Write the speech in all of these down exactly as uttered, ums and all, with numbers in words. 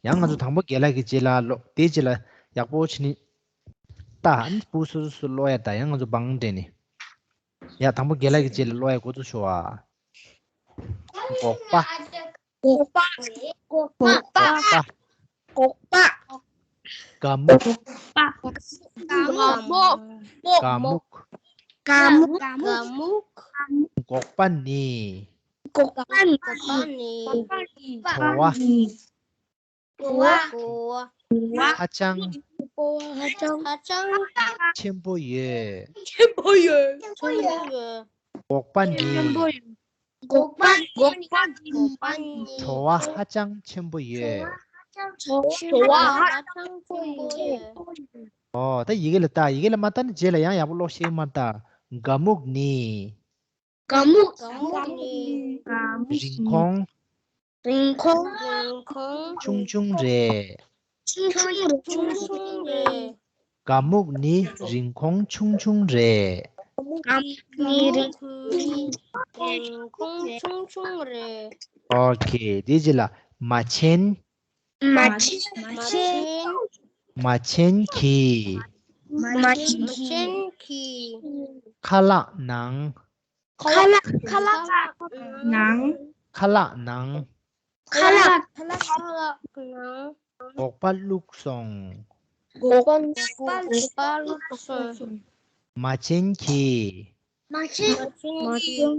ཡང་ང་ཚོ་དང་པོ་རྒན་ལགས་ཀྱི་རྗེས་ལ་ཀློག་དེའི་རྗེས་ལ་ཡག་པོ་བྱས་ནས་ལྟ། ཨ་ནི་སྤུ་གུ་སོ་སོ་སོ་ཀློག་ཡ་ལྟ། ཡང་ང་ཚོ་བང་སྒྲིག་ནས། ཡ་དང་པོ་རྒན་ལགས་ཀྱི་རྗེས་ལ་ཀློག་ཡ་འགོ་འཛུགས་ཞུ་བ། སྒོག་པ། སྒོག་པ། སྒོག་པ། སྒོག་པ། སྒོག་པ། སྒ་སྨུག་སྒ་སྨུག་སྒ་སྨུག་སྒ་སྨུག་སྒ་སྨུག་སྒོག་པ་ནི། སྒོག་པ་ནི། བྲོ་བ། བྲོ་བ། ཧ་ཅང་། ཧ་ཅང་། ཆེན་པོ་ཡོད། ཆེན་པོ་ཡོད། ཆེན་པོ་ཡོད། སྒོག་པ་ནི། སྒོག་པ། སྒོག་པ། སྒོག་པ་ནི། བྲོ་བ་ཧ་ཅང་ཆེན་པོ་ཡོད། བྲོ་བ་ཧ་ཅང་ཆེན་པོ་ཡོད། ཨོ། ད་ཡི་གེ་ལ་ལྟ། ཡི་གེ་ལ་མ་ལྟ་ན་རྗེས་ལ་ཡང་ཡག་པོ་ཀློག་ཤེས་མ་ལྟ། སྒ་སྨུག་ནི། སྒ་སྨུག་སྒ་སྨུག་ནི། རིན་གོང་། རིན་གོང་། རིན་གོང་། ཆུང་ཆུང་རེད། ཆུང་ཆུང་རེད། ཆུང་ཆུང་རེད། སྒ་སྨུག་ནི་རིན་གོང་ཆུང་ཆུང་རེད། སྒ་སྨུག་ནི་རིན་གོང་ཆུང་ཆུང་རེད། ཨོ་ཁེ། དེ་རྗེས་ལ་མ་ཆེན། མ་ཆེན། མ་ཆེན། མ་ཆེན་གྱི། མ་ཆེན་གྱི། ཁ་ལག་ནང་། ཁ་ལག་ཁ་ལག་ནང་། ཁ་ལག་ནང་། ཁ་ལག་ཁ་ལག་ནང་། སྒོག་པ་བླུགས་སོང་། སྒོག་པ་སྒོག་པ་བླུགས་སོང་། མ་ཆེན་གྱིས། མ་ཆེན་མ་ཆེན་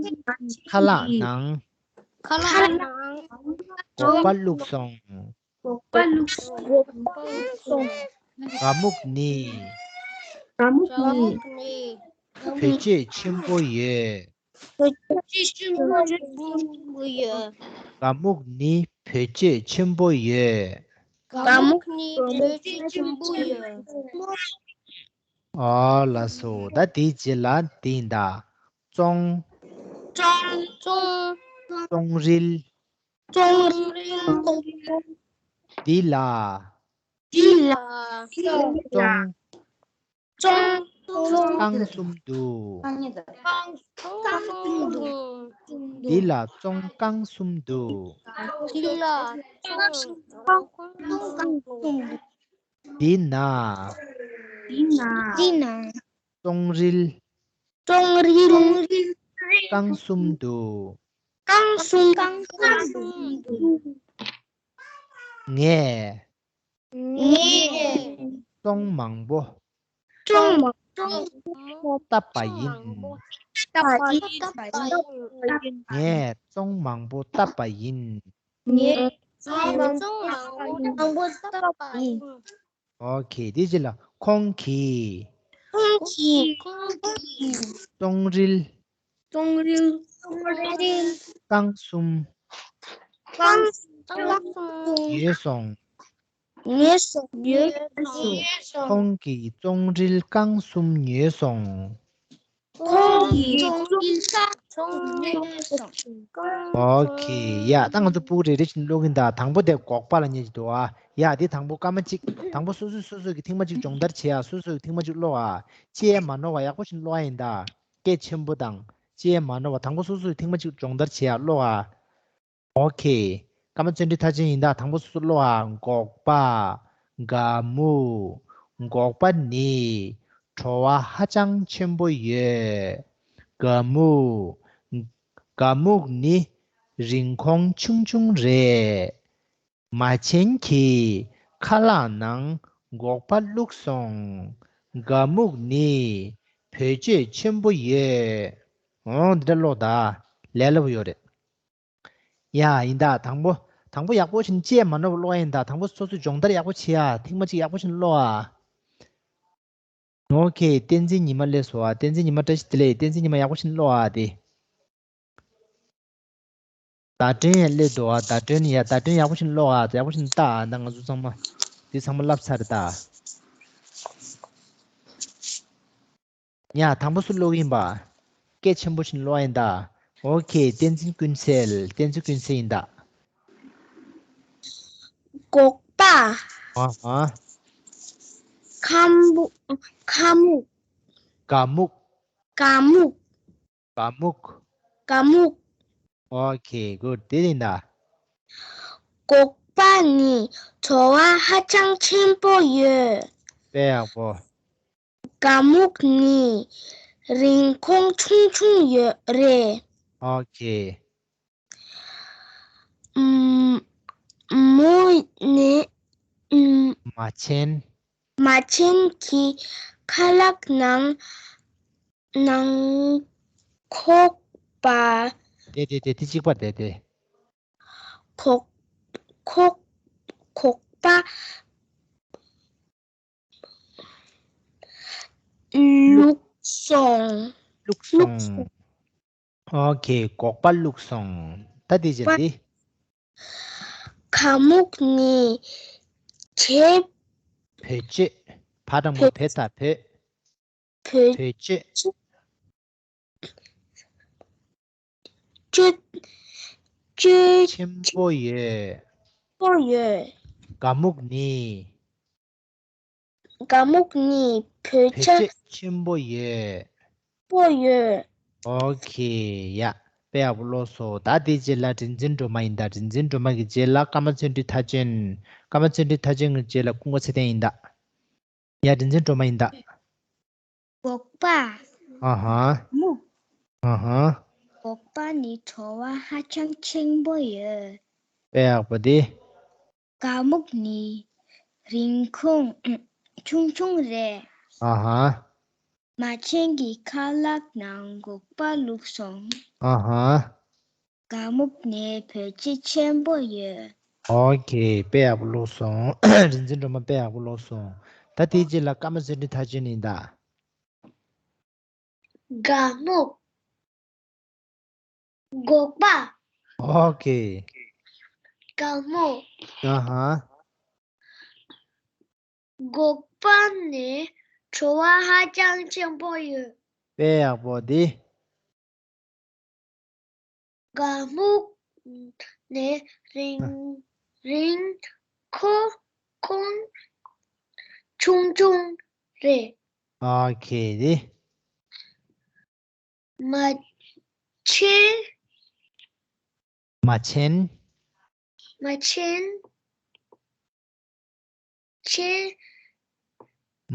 ཁ་ལག་ནང་། ཁ་ལག་ནང་། སྒོག་པ་བླུགས་སོང་། སྒོག་པ་བླུགས་སོང་། སྒོག་པ་བླུགས་སོང་། སྒ་སྨུག་ནི། སྒ་སྨུག་ནི། བེད་སྤྱོད་ཆེན་པོ་ཡོད། བེད་སྤྱོད་ཆེན་པོ་ཡོད། སྒ་སྨུག་ནི་བེད་སྤྱོད་ཆེན་པོ་ཡོད། སྒ་སྨུག་ནི་བེད་སྤྱོད་ཆེན་པོ་ཡོད། ཨོ་ལགས་སོ། ད་དེའི་རྗེས་ལ་དེ་ཡིན་ད། བཙོང་། བཙོང་། བཙོང་རིལ། བཙོང་རིལ། འདི་ལ། འདི་ལ། བཙོང་། བཙོང་། རྐང་གསུམ་འདུག་རྐང་གསུམ་འདུག་འདི་ལ་བཙོང་རྐང་གསུམ་འདུག་འདི་ལ་བཙོང་རྐང་གསུམ་འདུག་འདི་ན། འདི་ན། བཙོང་རིལ། བཙོང་རིལ། རྐང་གསུམ་འདུག་རྐང་གསུམ་འདུག་ངས། ངས། བཙོང་མང་པོ། བཙོང་མང་པོ་བཏབ་པ་ཡིན། བཏབ་པ་ཡིན། ངས་བཙོང་མང་པོ་བཏབ་པ་ཡིན། ངས་བཙོང་མང་པོ་བཏབ་པ་ཡིན། ཨོ་ཁེ། དེ་རྗེས་ལ་ཁོང་གིས། ཁོང་གིས། བཙོང་རིལ། བཙོང་རིལ། རྐང་གསུམ། རྐང་གསུམ། ཉོས་སོང་། ཉོས་སོང་། ཉོས་སོང་། ཁོང་གིས་བཙོང་རིལ་རྐང་གསུམ་ཉོས་སོང་། ཁོང་གིས་བཙོང་རིལ་རྐང་གསུམ་ཉོས་སོང་། ཨོ་ཁེ། ཡ། ད་ང་ཚོ་སྤུ་གུ་རེ་རེ་བཞིན་ཀློག་གིན་གདའ། དང་པོ་དེ་སྒོག་པ་ལབ་མཁན་ཅིག་འདུག་ཨ། ཡ། དེ་དང་པོ་སྐར་མ་གཅིག་དང་པོ་སོ་སོས་སོ་སོ་གི་ཐེངས་མ་གཅིག་སྦྱོང་བརྡར་བྱེད་ཡ། སོ་སོ་གི་ཐེངས་མ་གཅིག་ཀློག་ཨ། ཅི་ཡང་མ་ནོར་བ་ཡག་པོ་བཞིན་ཀློག་ཡ་ཡིན་ད། སྐད་ཆེན་པོ་དང་ཅི་ཡང་མ་ནོར་བ། དང་པོ་སོ་སོས་ཐེངས་མ་གཅིག་སྦྱོང་བརྡར་བྱེད་ཡ། ཀློག་ཨ། ཨོ་ཁེ། སྐར་མ་བརྩོན་འགྲུས་མཐར་ཕྱིན་ཡིན་ད། དང་པོ་སོ་སོ་ཀློག་ཨ། སྒོག་པ། སྒ་སྨུག་སྒོག་པ་ནི་བྲོ་བ་ཧ་ཅང་ཆེན་པོ་ཡོད། སྒ་སྨུག་སྒ་སྨུག་ནི་རིན་གོང་ཆུང་ཆུང་རེད། མ་ཆེན་གྱིས་ཁ་ལག་ནང་སྒོག་པ་བླུགས་སོང་། སྒ་སྨུག་ནི་བེད་སྤྱོད་ཆེན་པོ་ཡོད། འོ་འདི་འདྲ་ཀློག་ད། ལས་སླ་པོ་ཡོད་རེད། ཡ། ཡིན་ད། དང་པོ། དང་པོ་ཡག་པོ་བྱས་ནས་ཅི་ཡང་མ་ནོར་བ་ཀློག་ཡ་ཡིན་ད། དང་པོ་སོ་སོས་སྦྱོང་བརྡར་ཡག་པོ་བྱེད་ཡ། ཐེངས་མ་གཅིག་ཡག་པོ་བྱས་ནས་ཀློག་ཨ། ཨོ་ཁེ། བསྟན་འཛིན་ཉི་མ་སླེབས་སོང་ཨ། བསྟན་འཛིན་ཉི་མ་བཀྲ་ཤིས་བདེ་ལེགས། བསྟན་འཛིན་ཉི་མ་ཡག་པོ་བྱས་ནས་ཀློག་ཨ་དེ། ཟླ་སྒྲོན་ཡང་སླེབས་འདུག་ཨ། ཟླ་སྒྲོན་ཡ། ཟླ་སྒྲོན་ཡག་པོ་བྱས་ནས་ཀློག་ཨ། ཡག་པོ་བྱས་ནས་ལྟ་ཨ། ད་ང་ཚོ་ཚང་མ་འདི་ཚང་མ་བསླབས་ཚར་རེད་ད། ཡ། དང་པོ་སུ་ཀློག་གི་ཡིན་པ། སྐད་ཆེན་པོ་བྱས་ནས་ཀློག་ཡ་ཡིན་ད། ཨོ་ཁེ། བསྟན་འཛིན་ཀུན་གསལ། བསྟན་འཛིན་ཀུན་གསལ་ཡིན་ད། སྒོག་པ། ཨ་ཧ། ཁ་སྨུག་ཁ་སྨུག་སྒ་སྨུག་སྒ་སྨུག་སྒ་སྨུག་སྒ་སྨུག་ཨོ་ཁེ། གུཌ། དེ་ཡིན་ད། སྒོག་ པ་ནི་བྲོ་བ་ཧ་ཅང་ཆེན་པོ་ཡོད། དཔེ་ཡག་པོ། སྒ་སྨུག་ནི་རིན་གོང་ཆུང་ཆུང་ཡོད་རེད། ཨོ་ཁེ། ཨུམ། མོ་ནི་ཨུམ། མ་ཆེན། མ་ཆེན་གྱི་ཁ་ལག་ནང་ནང་ཁོག་པ། དེ་དེ་དེ་དེ་གཅིག་པ་དེ་དེ། ཁོག་ཁོག་ཁོག་པ་བླུགས་སོང་། བླུགས་སོང་། ཨོ་ཁེ། སྒོག་པ་བླུགས་སོང་། ད་དེ་རྗེས་པ་འདི། སྒ་སྨུག་ནི་བྱེད། བེད་སྤྱོད། བ་དང་པོ་བེད། བེད་དང་བོད། བེད་བེད་སྤྱོད། སྤྱོད། སྤྱོད། སྤྱོད། ཆེན་པོ་ཡོད། པོ་ཡོད། སྒ་སྨུག་ནི། སྒ་སྨུག་ནི་བེད་བེད་སྤྱོད་སྤྱོད་ཆེན་པོ་ཡོད། པོ་ཡོད། ཨོ་ཁེ། ཡ། དཔེ་ཡག་པོ་ཀློག་སོང་། ད་དེའི་རྗེས་ལ་རིག་འཛིན་སྒྲོལ་མ་ཡིན་ད། རིག་འཛིན་སྒྲོལ་མ་གི་རྗེས་ལ་ཀརྨ་བརྩོན་འགྲུས་མཐར་ཕྱིན། ཀརྨ་བརྩོན་འགྲུས་མཐར་ཕྱིན་གྱི་རྗེས་ལ་ཀུན་དགའ་ཚེ་བརྟན་ཡིན་ད། ཡ། རིག་འཛིན་སྒྲོལ་མ་ཡིན་ད། སྒོག་པ། ཨ་ཧ། སྨུག་ཨ་ཧ། སྒོག་པ་ནི་བྲོ་བ་ཧ་ཅང་ཆེན་པོ་ཡོད། དཔེ་ཡག་པོ་འདི། སྒ་སྨུག་ནི་རིན་གོང་ཆུང་ཆུང་རེད། ཨ་ཧ། མ་ཆེན་གྱི་ཁ་ལག་ནང་སྒོག་པ་བླུགས་སོང་། ཨ་ཧ། སྒ་སྨུག་ནི་བེད་སྤྱོད་ཆེན་པོ་ཡོད། ཨོ་ཁེ། དཔེ་ཡག་པོ་ཀློག་སོང་། རིག་འཛིན་སྒྲོལ་མ་དཔེ་ཡག་པོ་ཀློག་སོང་། ད་དེའི་རྗེས་ལ་ཀརྨ་བརྩོན་འགྲུས་མཐར་ཕྱིན་ཡིན་ད། སྒ་སྨུག་སྒོག་པ། ཨོ་ཁེ། སྒ་སྨུག་ཨ་ཧ། སྒོག་པ་ནི་བྲོ་བ་ཧ་ཅང་ཆེན་པོ་ཡོད། དཔེ་ཡག་པོ་འདི། སྒ་སྨུག་ནི་རིན་རིན་གོང་ཆུང་ཆུང་རེད། ཨོ་ཁེ། འདི། མ་ཆེན། མ་ཆེན། མ་ཆེན། ཆེ།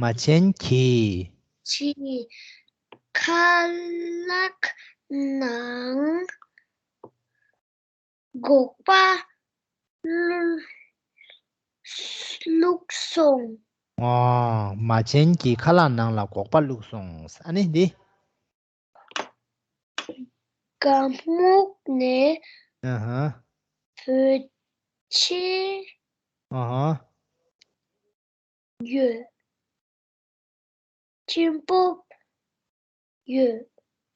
མ་ཆེན་གྱི། གྱི་ཁ་ལག་ནང་སྒོག་པ་བླུགས་སོང་། ཨོ། མ་ཆེན་གྱི་ཁ་ལག་ནང་ལ་སྒོག་པ་བླུགས་སོང་། ཨ་ནི་འདི། སྒ་སྨུག་ནི་ཨ་ཧ། བེད་སྤྱོད་ཨ་ཧ། ཡོད། ཆེན་པོ་ཡོད།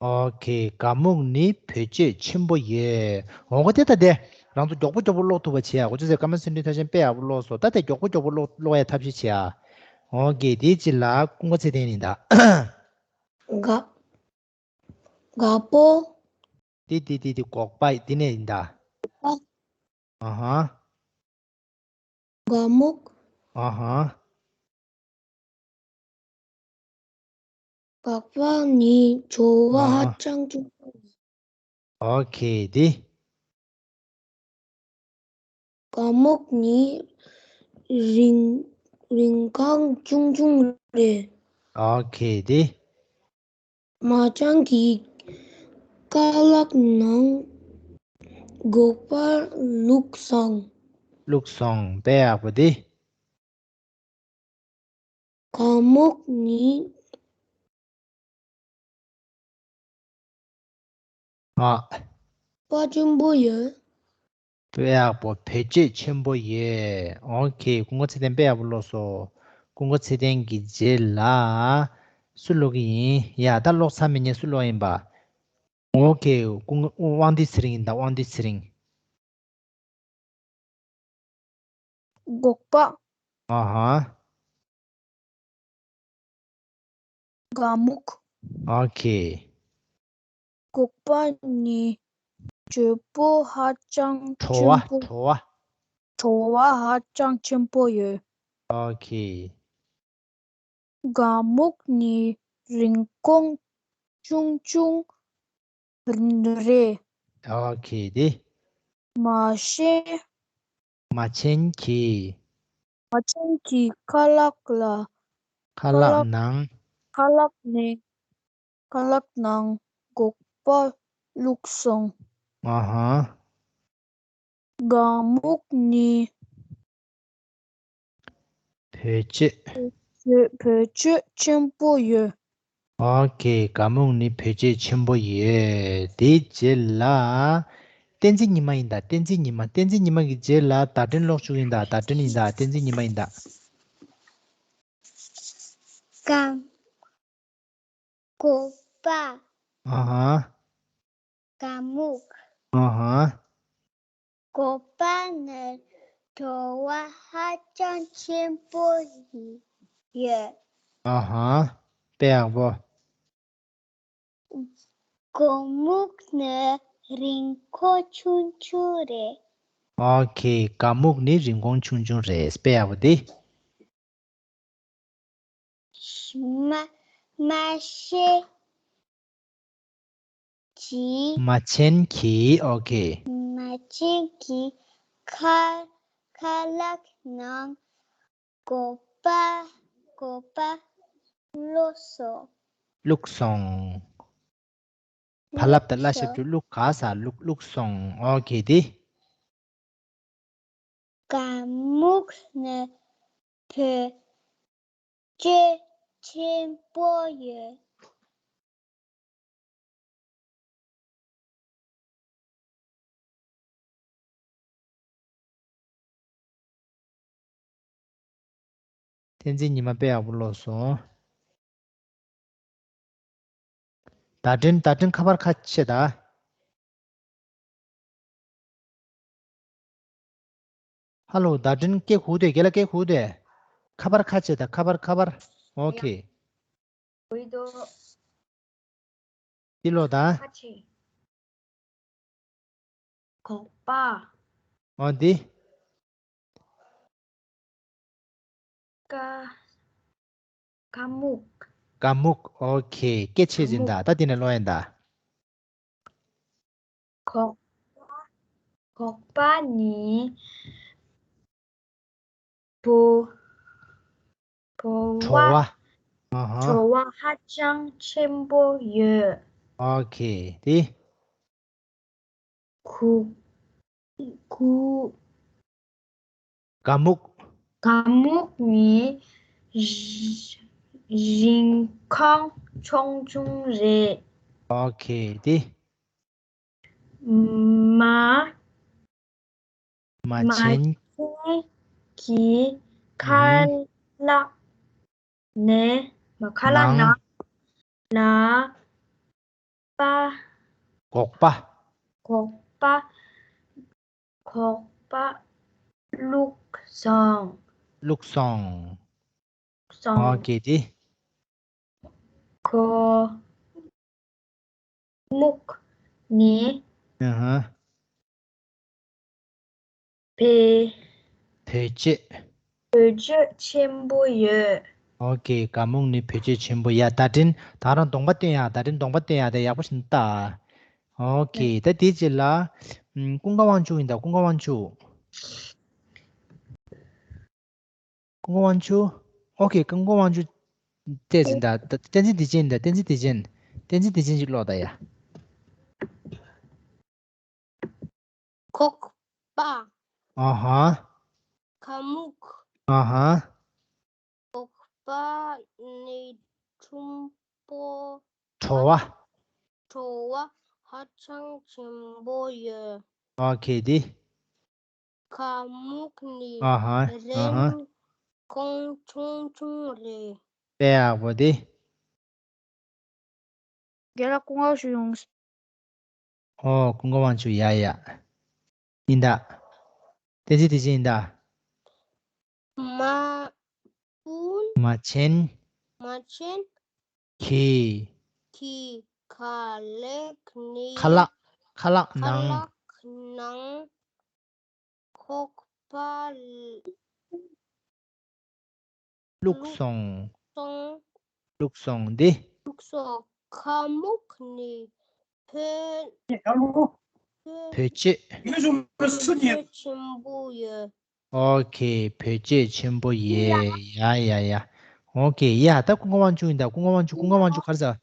ཨོ་ཁེ། སྒ་སྨུག་ནི་བེད་སྤྱོད་ཆེན་པོ་ཡོད། འོ་གོ་དེ་ད་དེ། རང་ཚོ་མགྱོགས་པོ་མགྱོགས་པོ་ཀློག་ཐུབ་པ་བྱེད་ཡ། གོ་ཅི་ཟེར། ཀརྨ་བརྩོན་འགྲུས་མཐར་ཕྱིན་དཔེ་ཡག་པོ་ཀློག་སོང་། ད་དེ་མགྱོགས་པོ་མགྱོགས་པོ་ཀློག་ཀློག་ཡ་ཐབས་ཤེས་བྱེད་ཡ། འོ་ཁེ། དེའི་རྗེས་ལ་ཀུན་དགའ་ཚེ་བརྟན་ཡིན་ད། སྒ་སྒ་སྦོ། ཏི་ཏི་ཏི་ཏི། སྒོག་པ་འདི་ནས་ཡིན་ད། སྒོག་པ། ཨ་ཧ། སྒ་སྨུག་ཨ་ཧ། སྒོག་པ་ནི་བྲོ་བ་ཨ་ཧ། ཧ་ཅང་ཆུང་། ཨོ་ཁེ། འདི། སྒ་སྨུག་ནི་རིན་རིན་གོང་ཆུང་ཆུང་རེད། ཨོ་ཁེ། འདི། མ་ཆེན་གྱི་ཁ་ལག་ནང་སྒོག་པ་བླུགས་སོང་། བླུགས་སོང་། དཔེ་ཡག་པོ་འདི། སྒ་སྨུག་ནི། ཨ། པ་ཆེན་པོ་ཡོད། དཔེ་ཡག་པོ། བེད་སྤྱོད་ཆེན་པོ་ཡོད། ཨོ་ཁེ། ཀུན་དགའ་ཚེ་བརྟན་དཔེ་ཡག་པོ་ཀློག་སོང་། ཀུན་དགའ་ཚེ་བརྟན་གྱི་རྗེས་ལ་སུ་ཀློག་གི་ཡིན། ཡ། ད་ཀློག་ཚར་མི་ཉན། སུ་ཀློག་ཡིན་པ། ཨོ་ཁེ། ཀུན་དགའ་དབང་འདུས་ཚེ་རིང་ཡིན་ད། དབང་འདུས་ཚེ་རིང་། སྒོག་པ། ཨ་ཧ། སྒ་སྨུག་ཨོ་ཁེ། སྒོག་པ་ནི་བྲོ་བ་ཧ་ཅང་བྲོ་བ་ཆེན་པོ། བྲོ་བ། བྲོ་བ་ཧ་ཅང་ཆེན་པོ་ཡོད། ཨོ་ཁེ། སྒ་སྨུག་ནི་རིན་གོང་ཆུང་ཆུང་རེད། ཨོ་ཁེ། དེ། མ་ཆེན། མ་ཆེན་གྱིས། མ་ཆེན་གྱིས་ཁ་ལག་ལ། ཁ་ལག་ནང་། ཁ་ལག་ནས། ཁ་ལག་ནང་སྒོག་པ་བླུགས་སོང་། ཨ་ཧ། ག་མུག་ནི། བེད་སྤྱོད། བེད་བེད་སྤྱོད་ཆེན་པོ་ཡོད། ཨོ་ཁེ། ག་མུག་ནི་བེད་སྤྱོད་ཆེན་པོ་ཡོད། དེའི་རྗེས་ལ། བསྟན་འཛིན་ཉི་མ་ཡིན་ད། བསྟན་འཛིན་ཉི་མ། བསྟན་འཛིན་ཉི་མ་གི་རྗེས་ལ་བརྡ་སྤྲོད་ཀློག་བཅུག་ཡིན་ད། བརྡ་སྤྲོད་ཡིན་ད། བསྟན་འཛིན་ཉི་མ་ཡིན་ད། ག་སྒོག་པ། ཨ་ཧ། ག་མུག་ཨ་ཧ། སྒོག་པ་ནི་བྲོ་བ་ཧ་ཅང་ཆེན་པོ་ཡོད། ཨ་ཧ། དཔེ་ཡག་པོ། ག་མུག་ནི་རིན་གོང་ཆུང་ཆུང་རེད། ཨོ་ཁེ། ག་མུག་ནི་རིན་གོང་ཆུང་ཆུང་རེད། དཔེ་ཡག་པོ་འདི། མ་མ་ཆེན་གྱིས། མ་ཆེན་གྱིས། ཨོ་ཁེ། མ་ཆེན་གྱིས་ཁ་ཁ་ལག་ནང་སྒོག་པ་སྒོག་པ་བླུགས་སོང་། བླུགས་སོང་། བ་ལབ་ད་བླ་ཞབས་ཀྱུ་བླུགས། ག་ས་བླུགས། བླུགས་སོང་། ཨོ་ཁེ། དེ། ག་མུག་ནི་བེད་སྤྱོད་ཆེན་པོ་ཡོད། བསྟན་འཛིན་ཉི་མ་དཔེ་ཡག་པོ་ཀློག་སོང་། བརྡ་སྤྲོད། བརྡ་སྤྲོད་ཁ་པར་ཁ་ཕྱེ་ད། ཧ་ལོ། བརྡ་སྤྲོད་སྐད་གོ་འདུག་རྒན་ལགས་སྐད་གོ་འདུག་ཁ་པར་ཁ་ཕྱེ་ད། ཁ་པར་ཁ་པར། ཨོ་ཁེ། འདི་ཀློག་ད། སྒོག་པ། ཨོ་འདི། ཀ་ཀ་མུག་ཀ་མུག་ཨོ་ཁེ། སྐད་ཆ་ཡིན་ད། ད་འདི་ནས་ཀློག་ཡིན་ད། སྒོག་སྒོག་པ་ནི་བྲོ་བྲོ་བ། བྲོ་བ། ཨ་ཧ། བྲོ་བ་ཧ་ཅང་ཆེན་པོ་ཡོད། ཨོ་ཁེ། དེ། གུ་གུ་ག་མུག་ག་མུག་ནི་རིན་གོང་ཆུང་ཆུང་རེད། ཨོ་ཁེ། དེ། མ་མ་ཆེན་མ་ཆེན་གྱི་ཁ་ལག་ནས་མ་ཁ་ལག་ནང་ནང་ལ་པ། སྒོག་པ། སྒོག་པ། སྒོག་པ་བླུགས་སོང་། བླུགས་སོང་། སོང་། ཨོ་ཁེ། དེ། ག་མུག་ནི། ཨ་ཧ། བེད། བེད་སྤྱོད། བེད་སྤྱོད་ཆེན་པོ་ཡོད། ཨོ་ཁེ། ག་མུག་ནི་བེད་སྤྱོད་ཆེན་པོ་ཡོད། བརྡ་སྤྲོད་ད་རང་གདོང་པ་སྟོན་ཡ། བརྡ་སྤྲོད་གདོང་པ་སྟོན་ཡ། དེ་ཡག་པོ་ཞིག་ལྟ། ཨོ་ཁེ། ད་དེའི་རྗེས་ལ། ཀུན་དགའ་དབང་ཕྱུག་ཡིན་ད། ཀུན་དགའ་དབང་ཕྱུག་ཀུན་དགའ་དབང་ཕྱུག་ཨོ་ཁེ། ཀུན་དགའ་དབང་ཕྱུག་བལྟས་ཟིན་ད། བསྟན་འཛིན་བདེ་ཆེན་ཡིན་ད། བསྟན་འཛིན་བདེ་ཆེན། བསྟན་འཛིན་བདེ་ཆེན་ཞིག་ཀློག་ད་ཡ། སྒོག་པ། ཨ་ཧ། ག་མུག་ཨ་ཧ། སྒོག་པ་ནི་ཆུང་པོ། བྲོ་བ། བྲོ་བ་ཧ་ཅང་ཆེན་པོ་ཡོད། ཨོ་ཁེ། དེ། ག་མུག་ནི་ཨ་ཧ། ཨ་ཧ། རིན་གོང་ཆུང་ཆུང་རེད། དཔེ་ཡག་པོ་དེ། རྒན་ལགས་སྐུ་ངལ་ཞུ་ཡོང་། ཨོ། ཀུན་དགའ་དབང་ཕྱུག་ཡ་ཡ། ཡིན་ད། བསྟན་འཛིན་བདེ་ཆེན་ཡིན་ད། མ་ཀུན། མ་ཆེན། མ་ཆེན། གྱི། གྱི་ཁ་ལག་ནི། ཁ་ལག་ཁ་ལག་ཁ་ནང་། ལག་ནང་། སྒོག་པ་བླུགས་སོང་། སོང་། བླུགས་སོང་། འདི། བླུགས་སོང་། ག་མུག་ནི་བོད། བོད་ཆས། ཡོད་ཆུང་མ་སུ་ཉེ། ཆེན་པོ་ཡོད། ཨོ་ཁེ། བོད་ཆས་ཆེན་པོ་ཡོད། ཡ་ཡ་ཡ། ཨོ་ཁེ། ཡ་ད་ཀུན་དགའ་དབང་ཕྱུག་ཡིན་ད། ཀུན་དགའ་དབང་ཕྱུག་ཀུན་དགའ་དབང་ཕྱུག་ག་རེ་ཟ།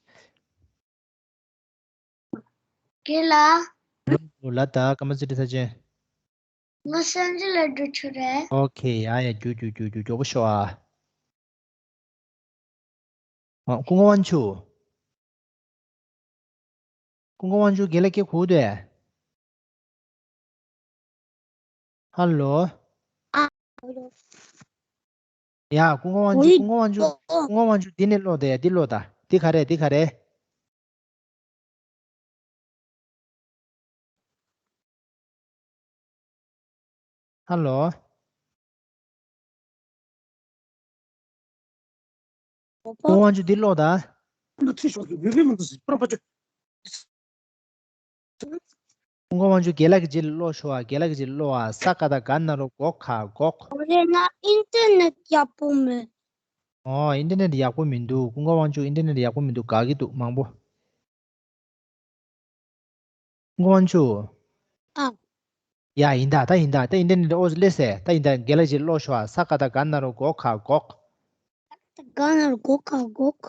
རྒན་ལགས། ལ་ད་ཀ་མ་ཙི་ཏི་ས་ཆེན། ང་སན་ཇི་ལ་འགྲོ་ཆོག་རེད། ཨོ་ཁེ། ཡ་ཡ། རྒྱུགས་རྒྱུགས་རྒྱུགས་རྒྱུགས། མགྱོགས་པོ་ཤོག་ཨ། ཨ། ཀུན་དགའ་དབང་ཕྱུག་ཀུན་དགའ་དབང་ཕྱུག་རྒན་ལགས་སྐད་གོ་འདུག་ཨ། ཧ་ལོ། ཨ། ཡ། ཀུན་དགའ་དབང་ཕྱུག་ཀུན་དགའ་དབང་ཕྱུག་ཀུན་དགའ་དབང་ཕྱུག་འདི་ནས་ཀློག་དང་། ཡ། འདི་ཀློག་དང་། འདི་ག་རེ། འདི་ག་རེ། ཧ་ལོ། ཀུན་དགའ་དབང་ཕྱུག་འདི་ཀློག་དང་། ཀུན་དགའ་དབང་ཕྱུག་རྒན་ལགས་ཀྱི་རྗེས་ལ་ཀློག་ཤོག་ཨ། རྒན་ལགས་ཀྱི་རྗེས་ལ་ཀློག་ཨ། ས་ཀ་བཏགས་སྒ་ན་རོ་སྒོ་ཁ་སྒོག། རེད། ང་ཨིན་ཊར་ནེཊ་ཡག་པོ་མེད། ཨོ། ཨིན་ཊར་ནེཊ་ཡག་པོ་མི་འདུག་ཀུན་དགའ་དབང་ཕྱུག་ཨིན་ཊར་ནེཊ་ཡག་པོ་མི་འདུག་དགའ་གི་འདུག་མང་པོ། ཀུན་དགའ་དབང་ཕྱུག་ཨ། ཡ། ཡིན་ད། ད་ཡིན་ད། ད་ཨིན་ཊར་ནེཊ་ཨོ་སླེབས་སེ། ད་ཡིན་ད། རྒན་ལགས་ཀྱི་རྗེས་ལ་ཀློག་ཤོག་ཨ། ས་ཀ་བཏགས་སྒ་ན་རོ་སྒོ་ཁ་སྒོག། སྒ་ན་རོ་སྒོ་ཁ་སྒོག།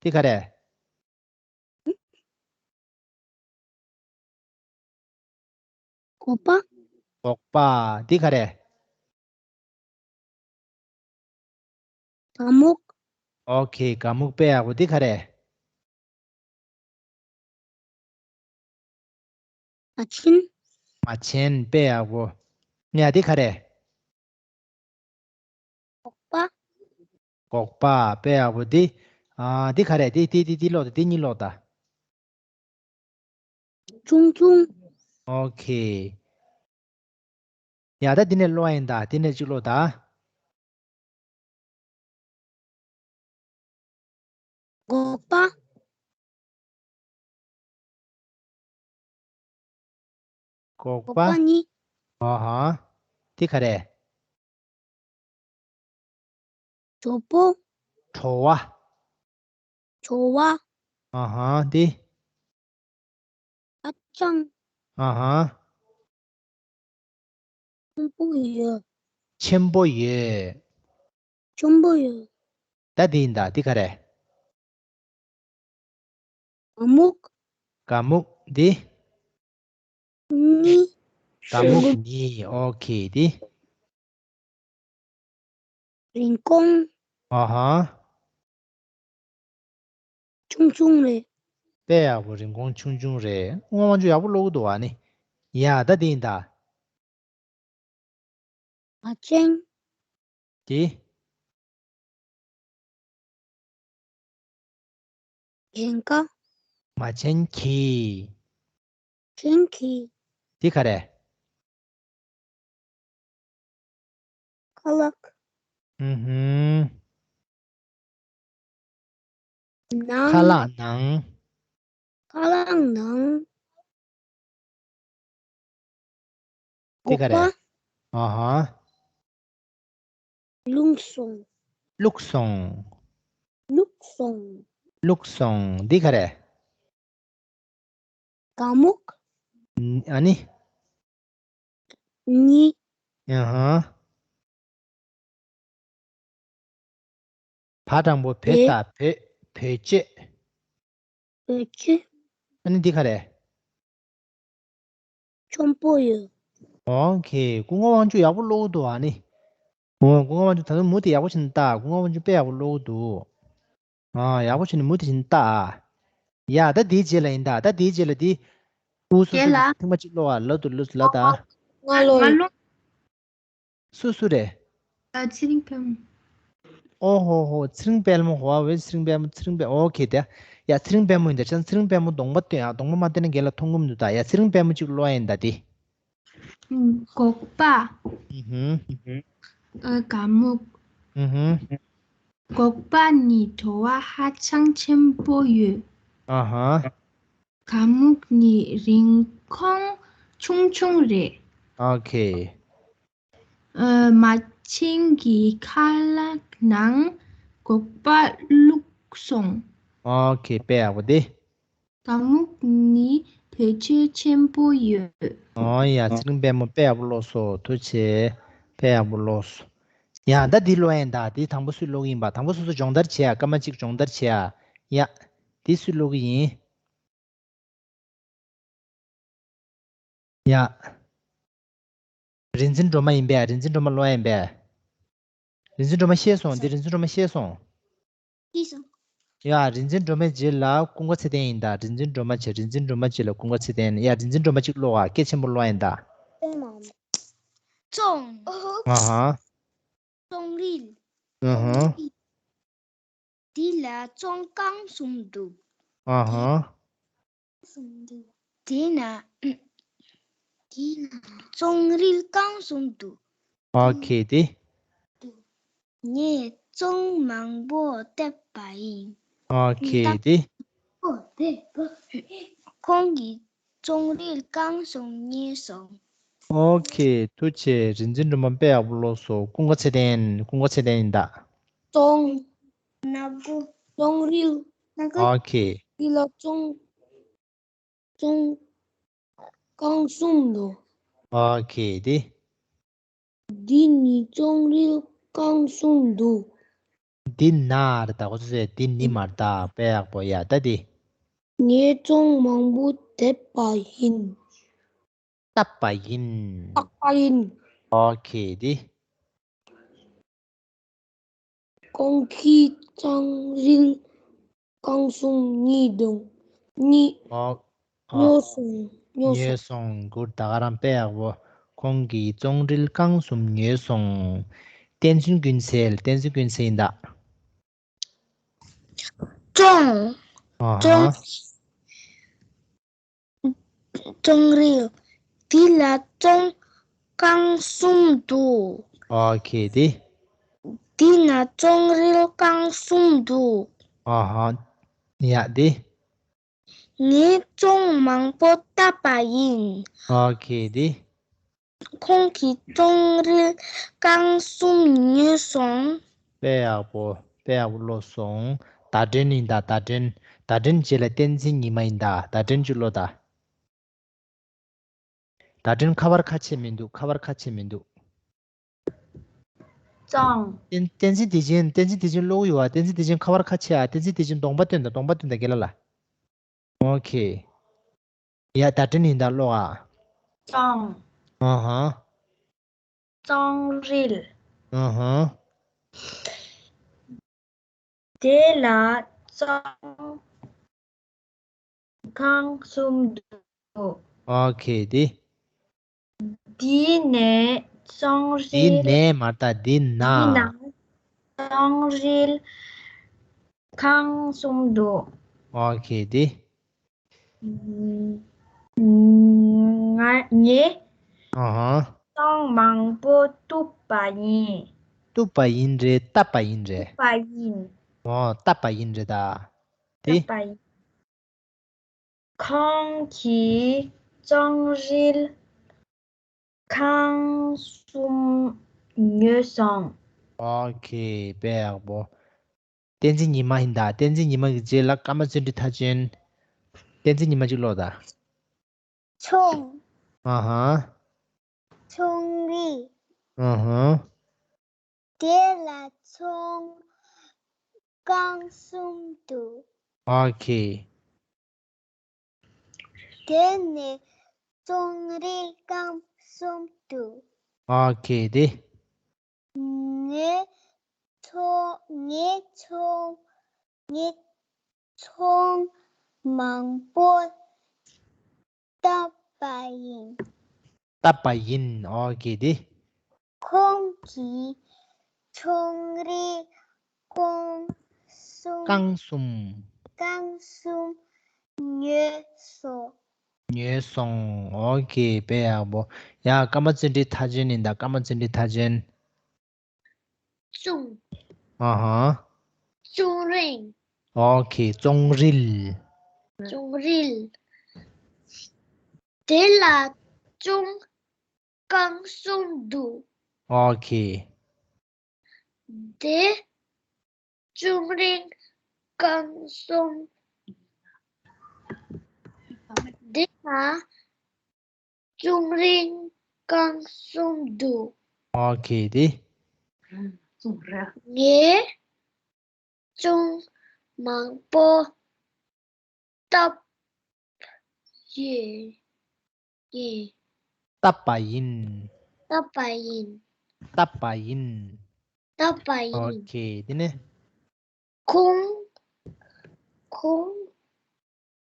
འདི་ག་རེ། སྒོག་པ། སྒོག་པ། འདི་ག་རེ། སྒ་སྨུག་ཨོ་ཁེ། སྒ་སྨུག་དཔེ་ཡག་པོ། འདི་ག་རེ། མ་ཆེན། མ་ཆེན། དཔེ་ཡག་པོ། ཡ། འདི་ག་རེ། སྒོག་པ། སྒོག་པ། དཔེ་ཡག་པོ། འདི། ཨ། འདི་ག་རེ། འདི་འདི་འདི་འདི་ཀློག་དང་། འདི་གཉིས་ཀློག་དང་། ཆུང་ཆུང་། ཨོ་ཁེ། ཡ། ད་འདི་ནས་ཀློག་ཡིན་ད། འདི་ནས་གཅིག་ཀློག་དང་། སྒོག་པ། སྒོག་པ། སྒོག་པ་གཉིས། ཨ་ཧ། འདི་ག་རེ། བྲོ་པོ། བྲོ་བ། བྲོ་བ། ཨ་ཧ། འདི། ཧ་ཅང་། ཨ་ཧ། ཆེན་པོ་ཡོད། ཆེན་པོ་ཡོད། ཆེན་པོ་ཡོད། ད་འདི་ཡིན་ད། འདི་ག་རེ། སྒ་སྨུག་སྒ་སྨུག་འདི། གཉིས། སྒ་སྨུག་གཉིས། ཨོ་ཁེ། འདི། རིན་གོང་། ཨ་ཧ། ཆུང་ཆུང་རེད། དཔེ་ཡག་པོ། རིན་གོང་ཆུང་ཆུང་རེད། ཀུན་དགའ་དབང་ཕྱུག་ཡག་པོ་ཀློག་གི་འདུག་ཨ་ནི། ཡ། ད་འདི་ཡིན་ད། མ་ཆེན། འདི། གྱེན་ཀ་མ་ཆེན་གྱི། ཆེན་གྱི། འདི་ག་རེ། ཁ་ལག་ཨུ་ཧུམ། ནང་། ཁ་ལག་ནང་། ཁ་ལག་ནང་། འདི་ག་རེ། སྒོག་པ། ཨ་ཧ། བླུགས་སོང་། བླུགས་སོང་། བླུགས་སོང་། བླུགས་སོང་། འདི་ག་རེ། སྒ་སྨུག་ཨ་ནི། གཉིས། ཨ་ཧ། བ་དང་པོ་བོད་བོད། དང་བོད། བོད་ཆས། བོད་ཆས། ཨ་ནི་འདི་ག་རེ། ཆེན་པོ་ཡོད། ཨོ་ཁེ། ཀུན་དགའ་དབང་ཕྱུག་ཡག་པོ་ཀློག་གི་འདུག་ཨ་ནི། ཨོ། ཀུན་དགའ་དབང་ཕྱུག་ད་དུང་མུ་མཐུད་ཡག་པོ་བྱས་ནས་ལྟ། ཀུན་དགའ་དབང་ཕྱུག་དཔེ་ཡག་པོ་ཀློག་གི་འདུག་ཨ། ཡག་པོ་བྱས་ནས་མུ་མཐུད་བྱས་ནས་ལྟ་ཨ། ཡ། ད་དེའི་རྗེས་ལ་ཡིན་ད། ད་དེའི་རྗེས་ལ་དེ། ཨུ་སུ་རྒན་སུ་ལགས། ཐེངས་མ་གཅིག་ཀློག་ཨ། ལབ་དུ་ལབ་ལབ་ད། ང་ལོ། སུ་སུ་རེད། ཨ། ཚེ་རིང་དཔལ་མོ། ཨོ་ཧོ་ཧོ། ཚེ་རིང་དཔལ་མོ། ཧོ་ཨ། ཝེ། ཚེ་རིང་དཔལ་མོ། ཚེ་རིང་དཔལ། ཨོ་ཁེ། དེ། ཡ། ཚེ་རིང་དཔལ་མོ་ཡིན་ད། ཚེ་རིང་དཔལ་མོ་གདོང་པ་སྟོན་ཨ། གདོང་པ་མ་སྟོན་ན་རྒན་ལགས་མཐོང་གི་མི་འདུག་ད། ཡ། ཚེ་རིང་དཔལ་མོ་གཅིག་ཀློག་ཡིན་ད་དེ། སྒོག་པ། ཨུ་ཧུམ། ཨ། སྒ་སྨུག་ཨུ་ཧུམ། སྒོག་པ་ནི་བྲོ་བ་ཧ་ཅང་ཆེན་པོ་ཡོད། ཨ་ཧ། སྒ་སྨུག་ནི་རིན་གོང་ཆུང་ཆུང་རེད། ཨོ་ཁེ། ཨ། མ་ཆེན་གྱི་ཁ་ལག་ནང་སྒོག་པ་བླུགས་སོང་། ཨོ་ཁེ། དཔེ་ཡག་པོ་དེ། སྒ་སྨུག་ནི་ བེད་སྤྱོད་ཆེན་པོ་ཡོད། ཨོ་ཡ། ཚེ་རིང་དཔལ་མོ་དཔེ་ཡག་པོ་ཀློག་སོང་། ཐུགས་རྗེ་ཆེ། དཔེ་ཡག་པོ་ཀློག་སོང་། ཡ། ད་འདི་ཀློག་ཡིན་ད། འདི་དང་པོ་སུས་ཀློག་གི་ཡིན་པ། དང་པོ་སོ་སོ་སྦྱོང་བརྡར་བྱེད་ཡ། སྐར་མ་གཅིག་སྦྱོང་བརྡར་བྱེད་ཡ། ཡ། འདི་སུས་ཀློག་གི་ཡིན། ཡ། རིག་འཛིན་སྒྲོལ་མ་ཡིན་པས། རིག་འཛིན་སྒྲོལ་མ་ཀློག་ཡ་ཡིན་པས། རིག་འཛིན་སྒྲོལ་མ་ཤེས་སོང་། འདི་རིག་འཛིན་སྒྲོལ་མ་ཤེས་སོང་། ཤེས་སོང་། ཡ། རིག་འཛིན་སྒྲོལ་མའི་རྗེས་ལ་ཀུན་དགའ་ཚེ་བརྟན་ཡིན་ད། རིག་འཛིན་སྒྲོལ་མ་བྱས། རིག་འཛིན་སྒྲོལ་མའི་རྗེས་ལ་ཀུན་དགའ་ཚེ་བརྟན། ཡ། རིག་འཛིན་སྒྲོལ་མ་གཅིག་ཀློག་ཨ། སྐད་ཆེན་པོ་ཀློག་ཡིན་ད། ཙོང་། ཨ་ཧ། ཙོང་རིལ། ཨ་ཧ། འདི་ལ་ཙོང་རྐང་གསུམ་འདུག། ཨ་ཧ། དེ་ན། དེ་ན་ཙོང་རིལ་རྐང་གསུམ་འདུག། ཨོ་ཁེ། དེ། ངས་ཙོང་མང་པོ་བཏབ་པ་ཡིན། ཨོ་ཁེ། དེ། ཁོང་གིས་ཙོང་རིལ་རྐང་གསུམ་རྙེད་སོང་། ཨོ་ཁེ། ཐུགས་རྗེ་ཆེ། རིག་འཛིན་སྒྲོལ་མ་དཔེ་ཡག་པོ་ཀློག་སོང་། ཀུན་དགའ་ཚེ་བརྟན། ཀུན་དགའ་ཚེ་བརྟན་ཡིན་ད། ཙོང་ན་གོ། ཙོང་རིལ། ཨོ་ཁེ། འདི་ལ་ཙོང་། ཙོང་རྐང་གསུམ་འདུག། ཨོ་ཁེ། དེ། འདི་ནི་ཙོང་རིལ་རྐང་གསུམ་འདུག། འདི་ན་རེད་ད། ཁོ་ཚོས་འདི་ནི་མ་རེད་ད། དཔེ་ཡག་པོ། ཡ། ད་དེ། ངས་ཙོང་མང་པོ་བཏབ་པ་ཡིན། བཏབ་པ་ཡིན། བཏབ་པ་ཡིན། ཨོ་ཁེ། དེ། ཁོང་གིས་ཙོང་རིལ་རྐང་གསུམ་རྙེད་དང་། རྙེད། ཨོ། ཨོ། རྙེད་སོང་། རྙེད་སོང་། རྙེད་སོང་། གུར་ད་ག་རང་དཔེ་ཡག་པོ། ཁོང་གིས་ཙོང་རིལ་རྐང་གསུམ་རྙེད་སོང་། བསྟན་འཛིན་ཀུན་གསལ། བསྟན་འཛིན་ཀུན་གསལ་ཡིན་ད། ཙོང་། ཨ་ཧ། ཙོང་། ཙོང་རིལ། འདི་ལ་ཙོང་རྐང་གསུམ་འདུག། ཨོ་ཁེ། དེ། འདི་ན་ཙོང་རིལ་རྐང་གསུམ་འདུག། ཨ་ཧ། ཡ། དེ། ངས་ཙོང་མང་པོ་བཏབ་པ་ཡིན། ཨོ་ཁེ། དེ། ཁོང་གིས་ཙོང་རིལ་རྐང་གསུམ་ཉོས་སོང་། དཔེ་ཡག་པོ། དཔེ་ཡག་པོ་ཀློག་སོང་། བརྡ་འདྲེན་ཡིན་ད། བརྡ་འདྲེན། བརྡ་འདྲེན་རྗེས་ལ་བསྟན་འཛིན་ཉི་མ་ཡིན་ད། བརྡ་འདྲེན་གཅིག་ཀློག་ད། བརྡ་འདྲེན་ཁ་པར་ཁ་ཕྱེ་མི་འདུག། ཁ་པར་ཁ་ཕྱེ་མི་འདུག། ཙང་། བསྟན་བསྟན་འཛིན་བདེ་ཆེན། བསྟན་འཛིན་བདེ་ཆེན་ཀློག་ཡོད་པ། བསྟན་འཛིན་བདེ་ཆེན་ཁ་པར་ཁ་ཕྱེ་ཨ། བསྟན་འཛིན་བདེ་ཆེན་གདོང་པ་སྟོན་དང་། གདོང་པ་སྟོན་དང་། རྒན་ལགས་ལ། ཨོ་ཁེ། ཡ། བརྡ་འདྲེན་ཡིན་ད། ཀློག་ཨ། ཙང་། ཨ་ཧ། ཙོང་རིལ། ཨ་ཧ། དེ་ལ་ཙོང་རྐང་གསུམ་འདུག། ཨོ་ཁེ། དེ། འདི་ནས་ཙོང་རིལ། འདི་ནས་མ་རེད་ད། འདི་ན། འདི་ན་ཙོང་རིལ་རྐང་གསུམ་འདུག། ཨོ་ཁེ། དེ། ང་ངས་ཨ་ཧ། ཙོང་མང་པོ་གཏུབ་པ་ཡིན། གཏུབ་པ་ཡིན་རེད། བཏབ་པ་ཡིན་རེད། གཏུབ་པ་ཡིན། ཨོ། བཏབ་པ་ཡིན་རེད་ད། དེ། བཏབ་པ་ཡིན། ཁོང་གིས་ཙོང་རིལ་རྐང་གསུམ་ཉོས་སོང་། ཨོ་ཁེ། དཔེ་ཡག་པོ། བསྟན་འཛིན་ཉི་མ་ཡིན་ད། བསྟན་འཛིན་ཉི་མ་གི་རྗེས་ལ་ཀརྨ་བརྩོན་འགྲུས་མཐའ་ཅན། བསྟན་འཛིན་ཉི་མ་གཅིག་ཀློག་ད། ཙོང་། ཨ་ཧ། ཙོང་རིལ། ཨ་ཧ། དེ་ལ་ཙོང་རྐང་གསུམ་འདུག། ཨོ་ཁེ། དེ་ནས་ཙོང་རིལ་རྐང་གསུམ་འདུག། ཨོ་ཁེ། དེ། ངས་ཙོང་ངས་ཙོང་ངས་ཙོང་མང་པོ་བཏབ་པ་ཡིན། བཏབ་པ་ཡིན། ཨོ་ཁེ། དེ། ཁོང་གིས་ཙོང་རིལ་རྐང་གསུམ། རྐང་གསུམ། རྐང་གསུམ་ཉོས་སོང་། ཉོས་སོང་། ཨོ་ཁེ། དཔེ་ཡག་པོ། ཡ། ཀརྨ་བརྩོན་འགྲུས་མཐའ་ཅན་ཡིན་ད། ཀརྨ་བརྩོན་འགྲུས་མཐའ་ཅན། ཙོང་། ཨ་ཧ། ཙོང་རིལ། ཨོ་ཁེ། ཙོང་རིལ། ཙོང་རིལ། དེ་ལ་ཙོང་རྐང་གསུམ་འདུག། ཨོ་ཁེ། དེ་ཙོང་རིལ་རྐང་གསུམ། འདི་ན་བཙོང་རིལ་རྐང་གསུམ་འདུག་ཨོ་ཁེ་དེ། ངས་བཙོང་མང་པོ་བཏབ་ཡོད། ཡིན། བཏབ་པ་ཡིན། བཏབ་པ་ཡིན། བཏབ་པ་ཡིན། བཏབ་པ་ཡིན། ཨོ་ཁེ། དེ་ནས། ཁོང་། ཁོང་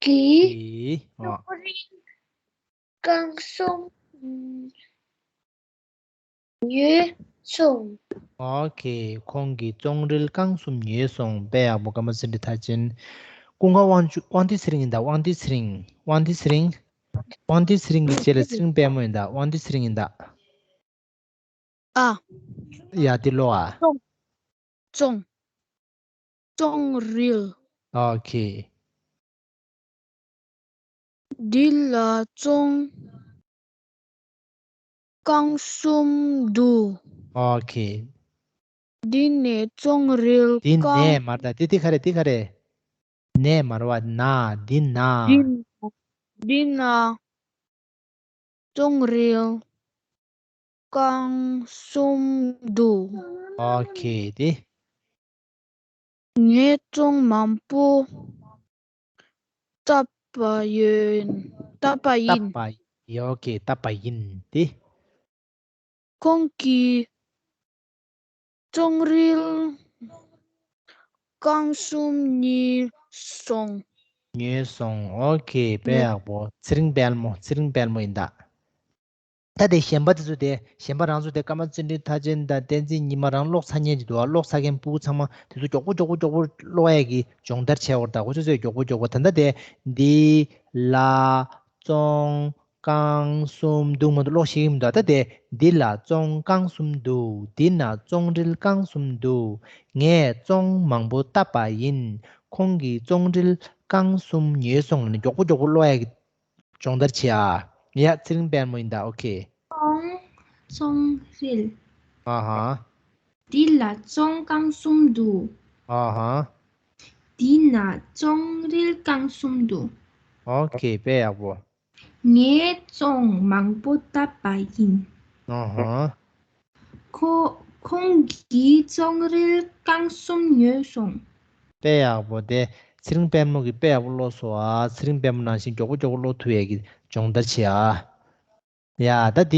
གིས། གིས། ཨོ། བཙོང་རིལ་རྐང་གསུམ་ཉོས་སོང་། ཨོ་ཁེ། ཁོང་གིས་བཙོང་རིལ་རྐང་གསུམ་ཉོས་སོང་། དཔེ་ཡག་པོ། ཀརྨ་ཚེ་རིང་མཐར་ཕྱིན། ཀུན་དགའ་དབང་ཕྱུག། དབང་འདུས་ཚེ་རིང་ཡིན་ད། དབང་འདུས་ཚེ་རིང་། དབང་འདུས་ཚེ་རིང་། དབང་འདུས་ཚེ་རིང་གི་རྗེས་ལ་ཚེ་རིང་དཔལ་མོ་ཡིན་ད། དབང་འདུས་ཚེ་རིང་ཡིན་ད། ཨ། ཡ་དེ་ལོ་ཨ། བཙོང་། བཙོང་། བཙོང་རིལ། ཨོ་ཁེ། འདི་ལ་བཙོང་རྐང་གསུམ་འདུག་ཨོ་ཁེ། འདི་ནས་བཙོང་རིལ། འདི་རྐང་ནས་མ་རེད་ད། འདི་འདི་ག་རེ། འདི་ག་རེ། ནས་མ་རེད་བ། ན། འདི་ན། འདི་ན། འདི་ན། བཙོང་རིལ་རྐང་གསུམ་འདུག་ཨོ་ཁེ་དེ། ངས་བཙོང་མང་པོ་བཏབ་པ་ཡིན། བཏབ་པ་ཡིན། བཏབ་པ། ཨོ་ཁེ། བཏབ་པ་ཡིན་དེ། ཁོང་གིས་བཙོང་རིལ་རྐང་གསུམ་ཉོས་སོང་། ཉོས་སོང་། ཨོ་ཁེ། དཔེ་ཡག་པོ། ཚེ་རིང་དཔལ་མོ། ཚེ་རིང་དཔལ་མོ་ཡིན་ད། ད་དེ་གཞན་པ་དེ་ཚོ་དེ། གཞན་པ་རང་ཚོ་དེ་ཀརྨ་བརྩོན་འགྲུས་མཐར་ཕྱིན་དང་བསྟན་འཛིན་ཉི་མ་རང་ཀློག་ཚར་མཁན་ཅིག་འདུག་ཨ། ཀློག་ཚར་མཁན་ཕྲུ་གུ་ཚང་མ་དེ་ཚོ་མགྱོགས་པོ་མགྱོགས་པོ་མགྱོགས་པོ་ཀློག་ཡས་ཀྱི་སྦྱོང་བརྡར་བྱས་པ་རེད་ད། ཁོ་ཚོ་ཚོས་མགྱོགས་པོ་མགྱོགས་པོ། ད་ལྟ་དེ། འདི་ལ་བཙོང་རྐང་གསུམ་འདུག་མ་འདུག་ཀློག་ཤེས་ཀྱི་མི་འདུག་ད་ལྟ་དེ། འདི་ལ་བཙོང་རྐང་གསུམ་འདུག་འདི་ན་བཙོང་རིལ་རྐང་གསུམ་འདུག་ངས་བཙོང་མང་པོ་བཏབ་པ་ཡིན། ཁོང་གིས་བཙོང་རིལ་རྐང་གསུམ་ཉོས་སོང་ལབ་ནས་མགྱོགས་པོ་མགྱོགས་པོ་ཀློག་ཡ་གི་སྦྱོང་བརྡར་བྱེད་ཨ། ཡ། ཚེ་རིང་དཔལ་མོ་ཡིན་ད། ཨོ་ཁེ། བཙོང་། བཙོང་རིལ། ཨ་ཧ། འདི་ལ་བཙོང་རྐང་གསུམ་འདུག་ཨ་ཧ། འདི་ན་བཙོང་རིལ་རྐང་གསུམ་འདུག་ཨོ་ཁེ། དཔེ་ཡག་པོ། ངས་བཙོང་མང་པོ་བཏབ་པ་ཡིན། ཨ་ཧ། ཁོ། ཁོང་གིས་བཙོང་རིལ་རྐང་གསུམ་ཉོས་སོང་། དཔེ་ཡག་པོ་དེ། ཚེ་རིང་དཔལ་མོ་གིས་དཔེ་ཡག་པོ་ཀློག་སོང་ཨ། ཚེ་རིང་དཔལ་མོ་ནང་བཞིན་མགྱོགས་པོ་མགྱོགས་པོ་ཀློག་ཐུབ་ཡས་ཀྱི་སྦྱོང་བརྡར་བྱེད་ཨ། ཡ། ད་དེ།